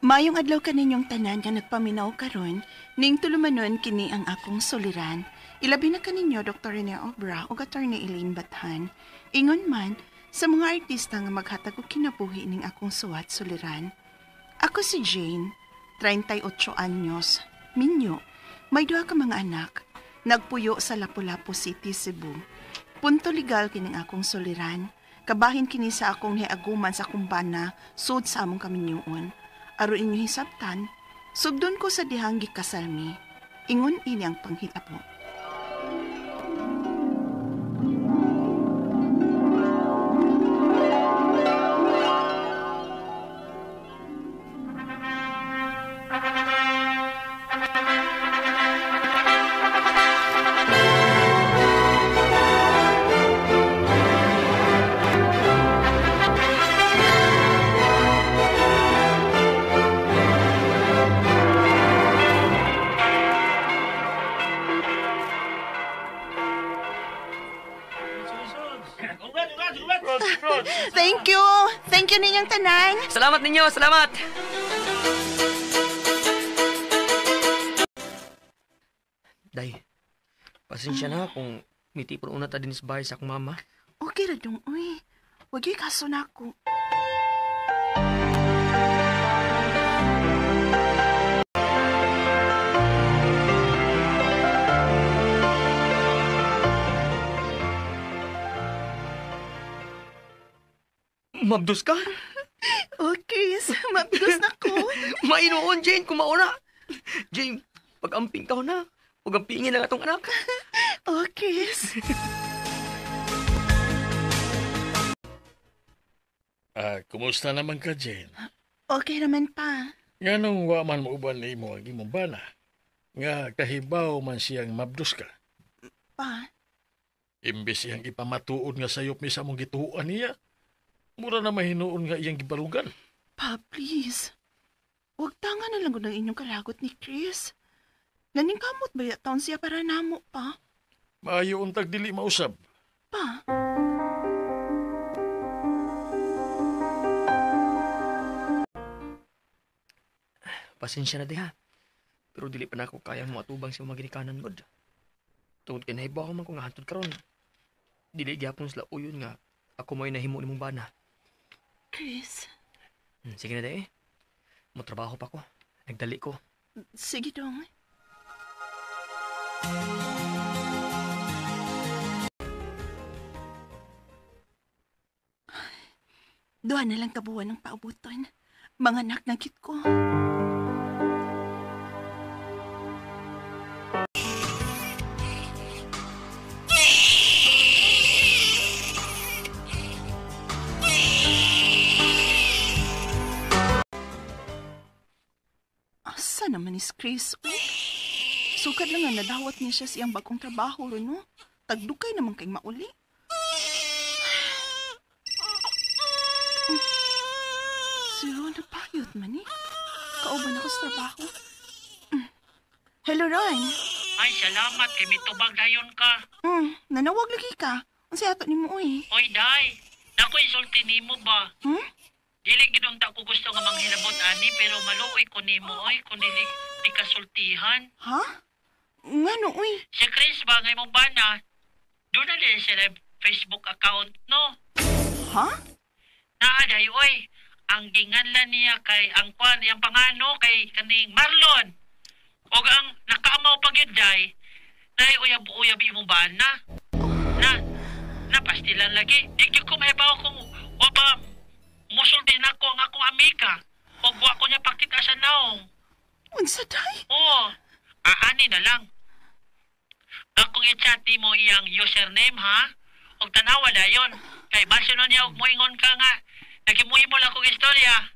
Mayong adlaw kaninyong tanan nga nagpaminaw karon, ning tulumanon kini ang akong suliran. Ilabi na kaninyo Dr. Rene Obra ug Attorney Elaine Bathan. Ingon man sa mga artista nga maghatag og kinabuhi ning akong suwat suliran. Ako si Jane, 38 anyos, minyo, may duha ka mga anak, nagpuyo sa Lapu-Lapu City, Cebu. Punto legal kining akong suliran. Kabahin kini sa akong hiaguman sa kumbana, sud sa among kaminyoon. Aron inyo hisabtan, sugdon ko sa dihang gikasalmi. Ingon ini ang panghitabo. Thank you. Thank you ninyong tanan. Salamat ninyo, salamat. Day, pasensya na kung mitipon una ta din sa bahay sa akong mama. Okay ra dong, uy. Wag yo'y kaso na ako. Mabdos ka? Oh, Chris, mabdos na ko. Mainuon, Jane, kumauna. Jane, pag-amping ka na. Pag-ampingin ang atong anak. Oh, Chris. Kumusta naman ka, Jane? Okay naman pa. Nga nung waman mo uban ni mo ang imong bana, nga kahibaw man siyang mabdos ka. Pa? Imbes siyang ipamatuod nga sayop ni sa mong gituan niya, mura na mahinuon nga iyang gibarugan. Pa, please. Huwag tanga na lang ng inyong kalagot ni Chris. Naningkamot ba taon siya para namo pa? Maayo untag dili mausab. Pa? Pasensya na diha. Pero dili pa na ako kayang muatubang sa mga ginikanan god. Tungod kay nahibaw man ko nga hantod karon. Dili gyapon sila uyon nga ako mo'y nahimo nimong bana. Chris. Sige na day. Motrabaho pa ko. Nagdali ko. Sige dong. Duha na lang kabuwan ng paubuton. Mga anak na kit ko. Asa naman is Chris? Oh, sukad lang nga nadawat niya siya siyang bagong trabaho ron, no? Tagdukay naman kay mauli. Si Ron napayot man eh. Kauban ako sa trabaho. Hello, Ron. Ay, salamat. Kay mitubag dayon ka. Nanawag lagi ka. Unsa ato nimo, uy? Oy, day. Nako, insulti nimo ba? Hmm? Dili gid unta ko gusto nga manghilabot ani pero maluoy ko nimo oy kun dili di ka sultihan. Ha? Ngano oy? Si Chris ba nga imong bana? Doon na din sila Facebook account no. Ha? Naa day oy. Ang ginganlan niya kay ang kwan iyang pangano kay kaning Marlon. Og ang nakaamaw pa gyud day. Nay uyab-uyab imong bana. Na napastilan lagi. Di gyud ko mahibaw kung wa ba musulti na ko ang akong amiga. O wa ko niya pakita sa naong. Unsa day? Oo. Aani na lang. Akong i-chat mo iyang username ha? Og tanawa na yon. Kay baso nun niya og moingon ka nga. Nagimuhimo lang kong istorya.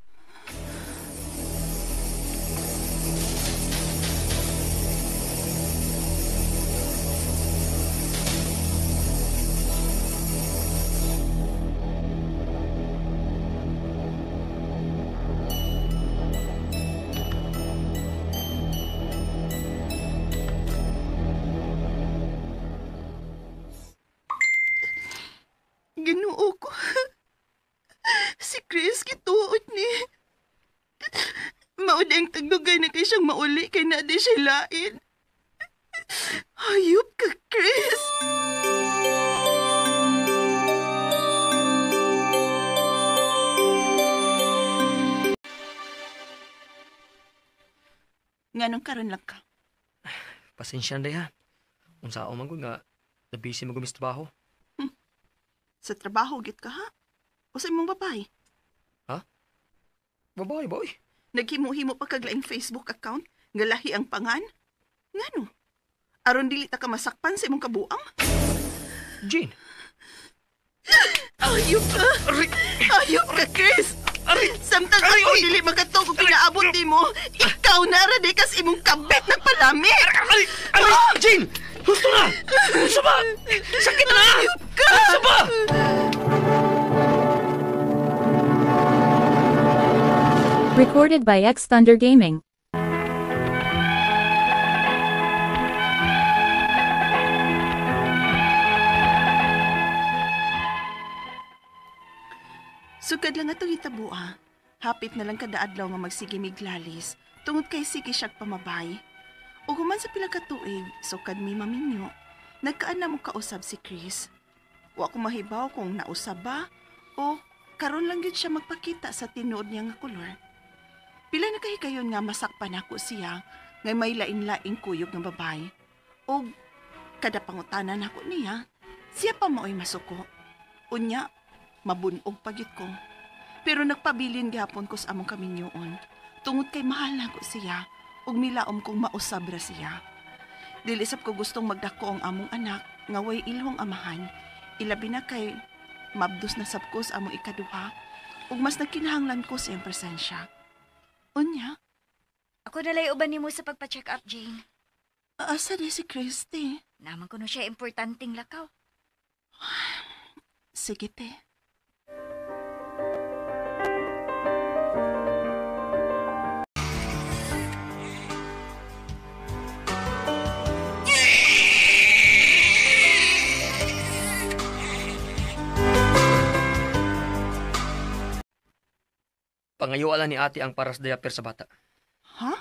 Ginoo ko. Si Chris gituot ni. Mao di ang tagdugay na kay siyang mauli kay na di siya lain. Hayop ka, Chris! Nganong karon lang ka? Pasensya na ha. Unsa ako man gud nga nabisi mo gumis trabaho. Sa trabaho git ka ha? O sa imong babae? Ha? Babae ba oy? Naghimo-himo pa kag laing Facebook account nga lahi ang pangan? Ngano? Aron dili ta ka masakpan sa imong kabuang? Jane. Ayop ka. Ayop ka, Chris. Samtang ako dili makatog og pinaabot nimo, ikaw na ra di kas imong kabit nagpalami. Aray! Aray! Jane! Gusto na! Gusto ba? Sakit na! Ayop ka! Gusto ba? Recorded by X Thunder Gaming. Sugad lang atong hitabua. Hapit na lang kada adlaw nga magsige miglalis tungod kay sige siyag pamabay. Ug human sa pila ka tuig, sukad mi maminyo, nagkaanam og kausab si Chris. Wa ko mahibaw kung nausab ba o karon lang gyud siya magpakita sa tinuod niya nga kolor. Pila na kahigayon nga masakpan ako siya ngay may lain-laing kuyog nga babae. Og kada pangutanan nako niya, siya pa maoy masuko. Unya, mabunog pa gyud ko. Pero nagpabilin gihapon ko sa among kaminyoon. Tungod kay mahal nako siya ug milaom kong mausab ra siya. Dili sab ko gustong magdako ang among anak nga way ilhong amahan. Ilabi na kay mabdos na sab ko sa among ikaduha ug mas nagkinahanglan ko sa iyang presensya. Unya, Ako nalay uban nimo sa pagpa-check up, Jane. asa di si Christy? Naman kuno siya importanteng lakaw. Sige te. Pangayuala ni ate ang paras diaper sa bata. Ha?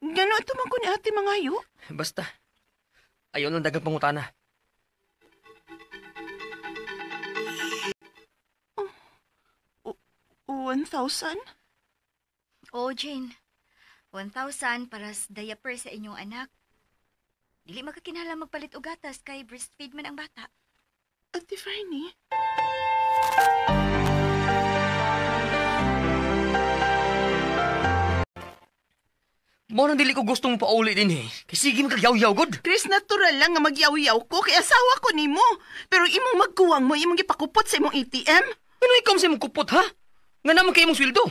Gano ito man ko ni ate mangayo? Basta. Ayaw lang dagang pangutana. Oh, 1,000? Oo, Jane. 1,000 para sa diaper sa inyong anak. Dili makakinahanglan magpalit og gatas kay breastfeed man ang bata. Ate Fernie? Mo nang dili ko gustong pauli din eh. Kay sige magkagyaw-yaw god. Chris, natural lang nga magyaw-yaw ko kay asawa ko nimo. Pero imong magkuwang mo, imong gipakupot sa imong ATM. Ano ikaw sa imong kupot ha? Nga naman kay imong sweldo.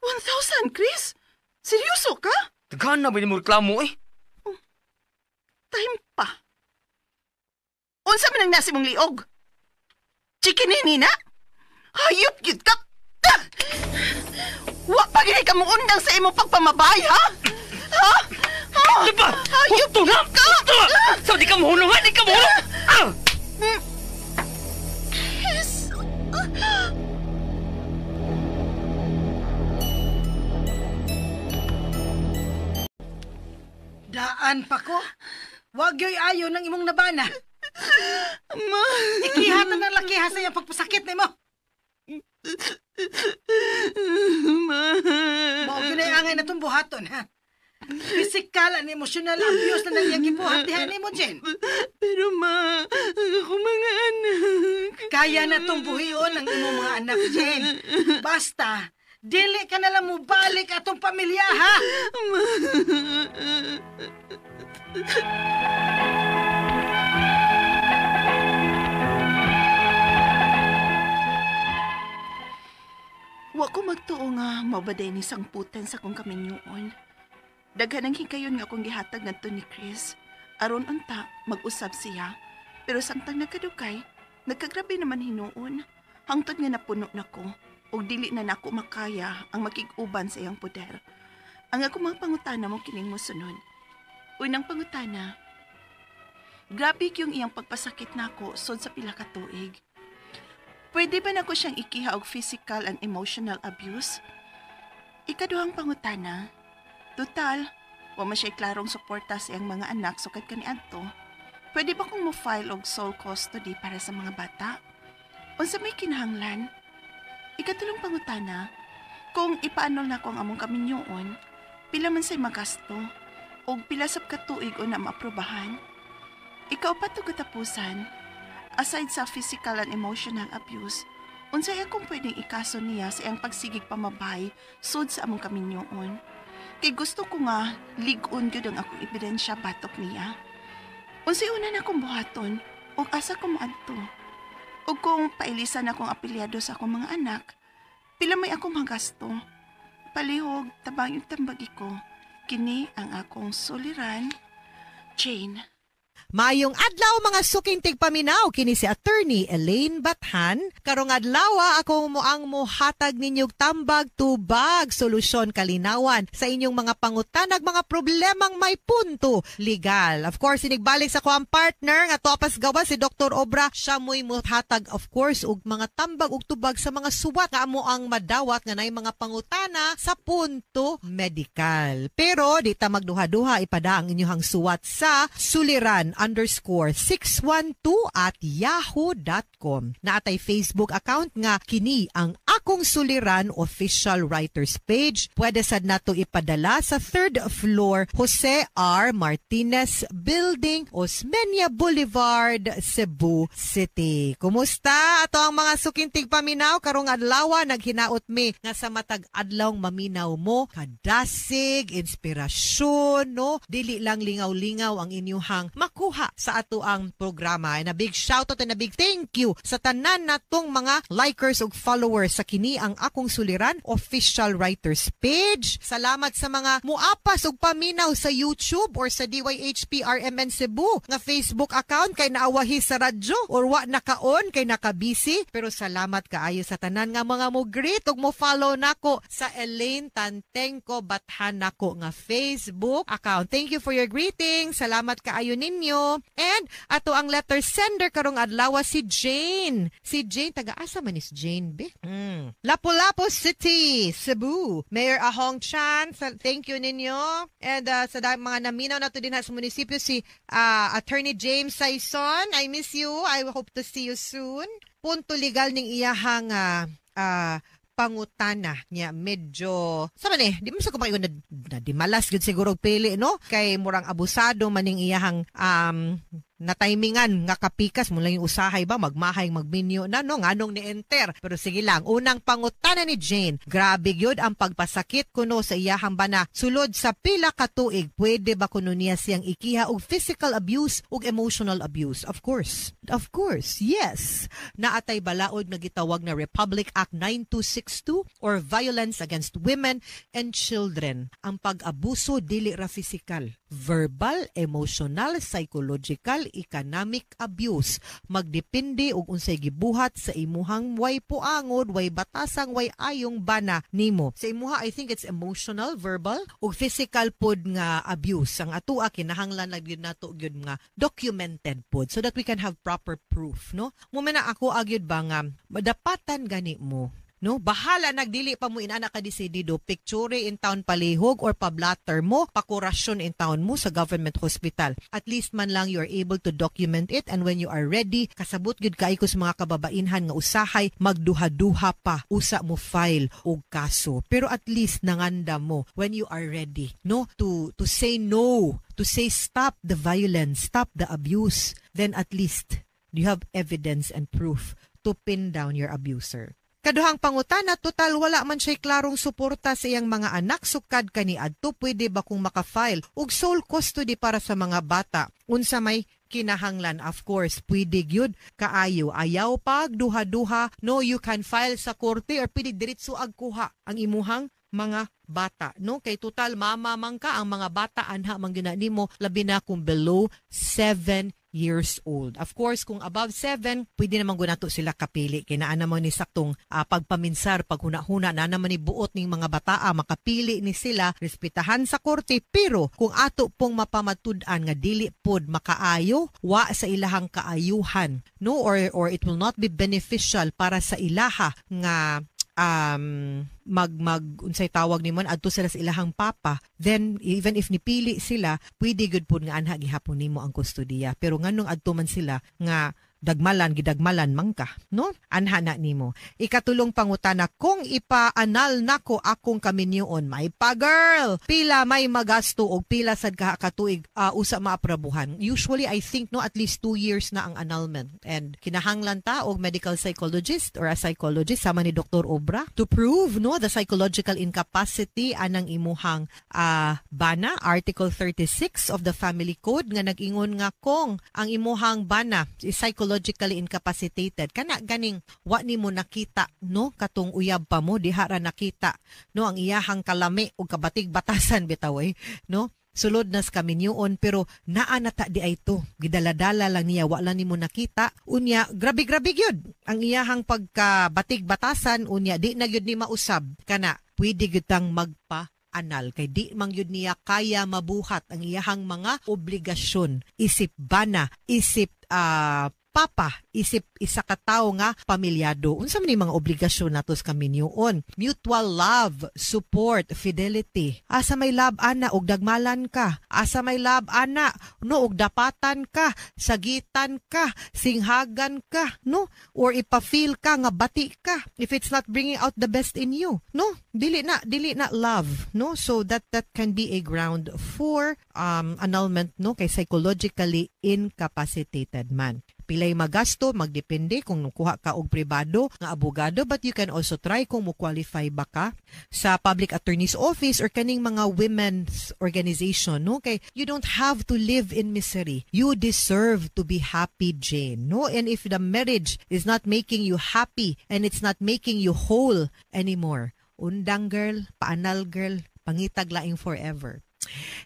1,000, Chris? Seryoso ka? Daghan na ba ni mo reklamo eh? Oh, time pa. Unsa man ang nasi mong liog? Chicken na? Hayop gyud ka! Ah! Wa pa gini ka muundang sa imong pagpamabay, ha? Ha? Ha? Diba? Hayop Husto na! ka! Husto na! So, di ka mahulong ha? Di ka mahulong! Ah! Chris! Daan pa ko. Wag yo'y ayo ng imong nabana. Ma! Ikihatan ng lakiha sa iyang pagpasakit nimo. Ma! Mao gyud ay angay na itong buhaton, ha? Physical and emotional abuse na nang iyang gibuhat diha nimo, Jen. Pero ma, ako mga anak. Kaya na itong buhion ang imong mga anak, Jen. Basta, dili ka na lang mubalik atong pamilya, ha? Ma. Wa ko magtuo nga mabaday ni sangputan sa akong kaminyoon. Daghan ang hikayon nga akong gihatag ngadto ni Chris. Aron unta mag-usab siya. Pero samtang nagkadugay, nagkagrabe naman hinuon. Hangtod nga napuno nako ug dili na nako makaya ang makig-uban sa iyang poder. Ang ako mga pangutana mo kining mosunod. Unang pangutana, grabe yung iyang pagpasakit nako sod sa pila ka tuig. Pwede ba nako siyang ikiha og physical and emotional abuse? Ikaduhang pangutana, total, wa man siya klarong suporta sa iyang mga anak sukad kaniadto. Pwede ba kong mo-file og sole custody para sa mga bata? Unsa may kinahanglan? Ikatulong pangutana, kung ipaanol na ko ang among kaminyoon, pila man say magasto og pila sab ka tuig o na maaprobahan? Ikaupat ug katapusan, aside sa physical and emotional abuse, unsay akong pwedeng ikaso niya sa iyang pagsigig pamabay sud sa among kaminyoon? Kay gusto ko nga lig-on gyud ang akong ebidensya batok niya. Unsay una na akong buhaton ug asa ko moadto? Ug kung pailisan akong apelyado sa akong mga anak, pila may akong magasto? Palihog, tabang yung tambagi ko. Kini ang akong suliran, Jane. Maayong adlaw, mga suking tigpaminaw, kini si Attorney Elaine Bathan. Karong adlaw ako mo ang mohatag ninyog tambag, tubag, solusyon, kalinawan sa inyong mga pangutanag, mga problemang may punto legal. Of course, inigbalik sa ko ang partner nga topas gawa, si Dr. Obra. Siya mo'y mohatag, of course, og mga tambag ug tubag sa mga suwat nga amo ang madawat nga nay mga pangutana sa punto medical. Pero di ta magduha-duha, ipada ang inyong suwat sa suliran_612@yahoo.com. Naatay Facebook account nga kini ang akong suliran official writers page. Pwede sad nato ipadala sa third floor, Jose R. Martinez Building, Osmeña Boulevard, Cebu City. Kumusta ato ang mga suking tigpaminaw karong adlaw? Naghinaot mi nga sa matag adlaw maminaw mo, kadasig, inspirasyon, no? Dili lang lingaw-lingaw ang inyuhang makuha sa ato ang programa. And a big shout out and a big thank you sa tanan natong mga likers ug followers sa kini ang akong suliran official writers page. Salamat sa mga muapas ug paminaw sa YouTube or sa DYHP RMN Cebu nga Facebook account kay naawahi sa radyo or wa nakaon kay nakabisi. Pero salamat kaayo sa tanan nga mga mo greet ug mo follow nako sa Elaine Tantengco Bathan nako nga Facebook account. Thank you for your greeting. Salamat kaayo ninyo. And ato ang letter sender karong adlaw si Jane. Si Jane, taga-asa man is Jane be? Lapu-Lapu City, Cebu. Mayor Ahong Chan, thank you ninyo. And sa mga naminaw nato din sa munisipyo, si Attorney James Saison, I miss you. I hope to see you soon. Punto legal ning iyahang pangutana niya, medyo sa man eh di mo sa ko na, na di malas gyud siguro og pili, no, kay murang abusado maning iyahang na timingan nga kapikas mo lang yung usahay ba magmahay magminyo na, no, nganong ni enter. Pero sige lang, unang pangutana ni Jane: grabe gyud ang pagpasakit kuno sa iyahang bana sulod sa pila ka tuig. Pwede ba kuno niya siyang ikiha og physical abuse ug emotional abuse? Of course, of course, yes. Naatay balaod nga gitawag na Republic Act 9262 or Violence Against Women and Children. Ang pag-abuso dili ra physical, verbal, emotional, psychological, economic abuse. Magdepende og unsay gibuhat sa imuhang way puangod, way batasang, way ayong bana nimo. Sa imuha, I think it's emotional, verbal ug physical pod nga abuse. Ang atua kinahanglan lang gyud nato gyud nga documented pod so that we can have proper proof, no? Mo na ako agyud ba nga madapatan gani mo, no? Bahala nagdili pa mo inana ka desidido, picture in town palihog or pablatter mo, pakurasyon in town mo sa government hospital. At least man lang you are able to document it, and when you are ready, kasabot gyud kay ko sa mga kababainhan nga usahay magduha-duha pa usa mo file og kaso. Pero at least nanganda mo when you are ready, no, to say no, to say stop the violence, stop the abuse, then at least you have evidence and proof to pin down your abuser. Kaduhang pangutana, total wala man siya'y klarong suporta sa iyang mga anak sukad kaniadto. Pwede ba kung makafile og sole custody para sa mga bata? Unsa may kinahanglan? Of course, pwede gyud kaayo. Ayaw pag duha-duha, no, you can file sa korte or pwede diretso ag kuha ang imuhang mga bata, no, kay total mama man ka, ang mga bata anha man gyud na nimo, labi na kung below 7 years old. Of course, kung above 7, pwede naman nato sila kapili. Kay naa naman ni saktong pagpaminsar, paghuna-huna, na naman ni buot ning mga bataa, makapili ni sila, respetahan sa korte. Pero kung ato pong mapamatud-an nga dili pod makaayo, wa sa ilahang kaayuhan, no, or it will not be beneficial para sa ilaha nga mag mag unsay tawag nimo, adto sila sa ilahang papa, then even if nipili sila, pwede gud pud nga anha gihapon nimo ang kustodiya. Pero nganong adto man sila nga dagmalan, gidagmalan man ka, no? Anha na nimo. Ikatulong pangutana, kung ipa-annul nako akong kaminyoon, may pa girl, pila may magasto og pila sad ka katuig usa maaprobuhan? Usually, I think, no, at least 2 years na ang annulment and kinahanglan ta og medical psychologist or a psychologist sama ni Dr. Obra to prove, no, the psychological incapacity anang imuhang bana. Article 36 of the Family Code nga nag-ingon nga kung ang imuhang bana is psychologically incapacitated, kana ganing wa nimo nakita, no, katong uyab pa mo, diha ra nakita, no, ang iyahang kalami ug kabatig batasan bitaw eh, no, sulod nas kaminyoon pero naa na ta di ay to, gidaladala lang niya, wala nimo nakita. Unya grabe grabe gyud ang iyahang pagkabatig batasan, unya di na gyud ni mausab, kana pwede gyud tang magpa annul kay di man gyud niya kaya mabuhat ang iyahang mga obligasyon isip bana, isip papa, isip isa ka tawo nga pamilyado. Unsa man ni mga obligasyon nato sa kaminyoon? Mutual love, support, fidelity. Asa may love ana og dagmalan ka? Asa may love ana, no, og dapatan ka, sagitan ka, singhagan ka, no? Or ipa-feel ka nga bati ka if it's not bringing out the best in you, no? Dili na love, no? So that can be a ground for annulment, no, kay psychologically incapacitated man. Pilay magasto, magdepende kung kuha ka og pribado nga abogado, but you can also try kung mo qualify ba ka sa public attorney's office or kaning mga women's organization, no, kay you don't have to live in misery. You deserve to be happy, Jane, no? And if the marriage is not making you happy and it's not making you whole anymore, undang girl, pa-annul girl, pangitag laing forever.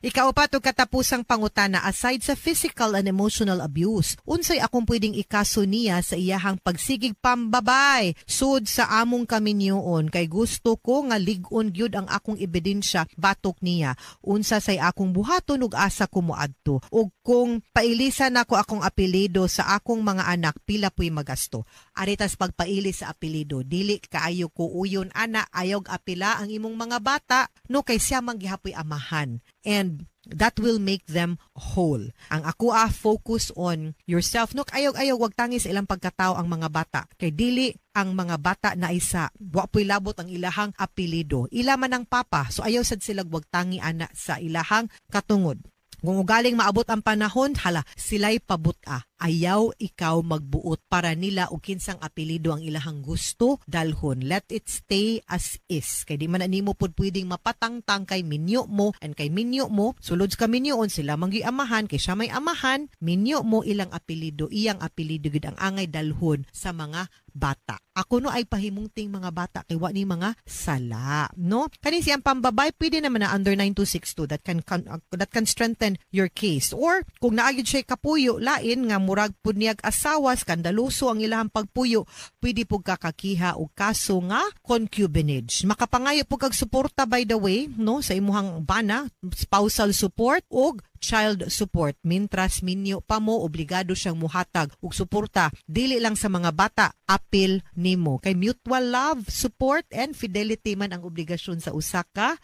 Ikaupat ug katapusang pangutana, aside sa physical and emotional abuse, unsay akong pwedeng ikaso niya sa iyahang pagsigig pambabay sud sa among kaminyoon, kay gusto ko nga lig-on gyud ang akong ebidensya batok niya? Unsa say akong buhaton ug asa ko moadto? Ug kung pailisan nako akong apelyido sa akong mga anak, pila puy magasto? Aritas pagpailis sa apelyido, dili kaayo ko uyon ana, ayog apila ang imong mga bata, no, kay siya man gihapoy amahan and that will make them whole. Ang ako focus on yourself. No, ayaw ayaw wag tangi sa ilang pagkatao ang mga bata. Kay dili ang mga bata na isa, wa po'y labot ang ilahang apelyido. Ila man ang papa, so ayaw sad sila wag tangi ana sa ilahang katungod. Kung ugaling maabot ang panahon, hala, sila'y pabuta. Ayaw ikaw magbuot para nila og kinsang apelyido ang ilahang gusto dalhon. Let it stay as is. Kay di man na nimo pud pwedeng mapatangtang kay minyo mo, and kay minyo mo, sulod sa kaminyoon sila manggi amahan, kay siya may amahan, minyo mo, ilang apelyido, iyang apelyido gid ang angay dalhon sa mga bata. Ako no ay pahimungting mga bata kay wa ni mga sala, no? Kani siyang pambabay, pwede naman na under 9262 that can strengthen your case. Or kung naayod siya kapuyo lain nga murag pud niyag asawa, skandaloso ang ilahang pagpuyo, pwede pud kakakiha og kaso nga concubinage. Makapangayo pud kag suporta, by the way, no, sa imuhang bana, spousal support og child support. Mintras minyo pa mo, obligado siyang muhatag og suporta dili lang sa mga bata, apil nimo. Kay mutual love, support and fidelity man ang obligasyon sa usa ka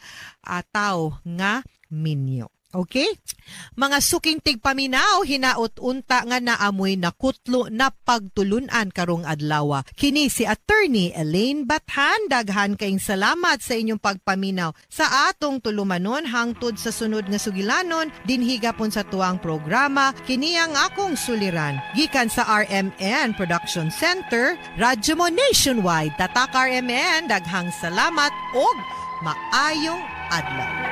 tawo nga minyo. Okay? Mga suking tigpaminaw, hinaot unta nga naamoy nakutlo na pagtulunan karong adlaw. Kini si Attorney Elaine Bathan. Daghan kayong salamat sa inyong pagpaminaw sa atong tulumanon hangtod sa sunod nga sugilanon dinhi gapon sa tuang programa, kini ang akong suliran. Gikan sa RMN Production Center, Radyo Mo Nationwide. Tatak RMN, daghang salamat og maayong adlaw.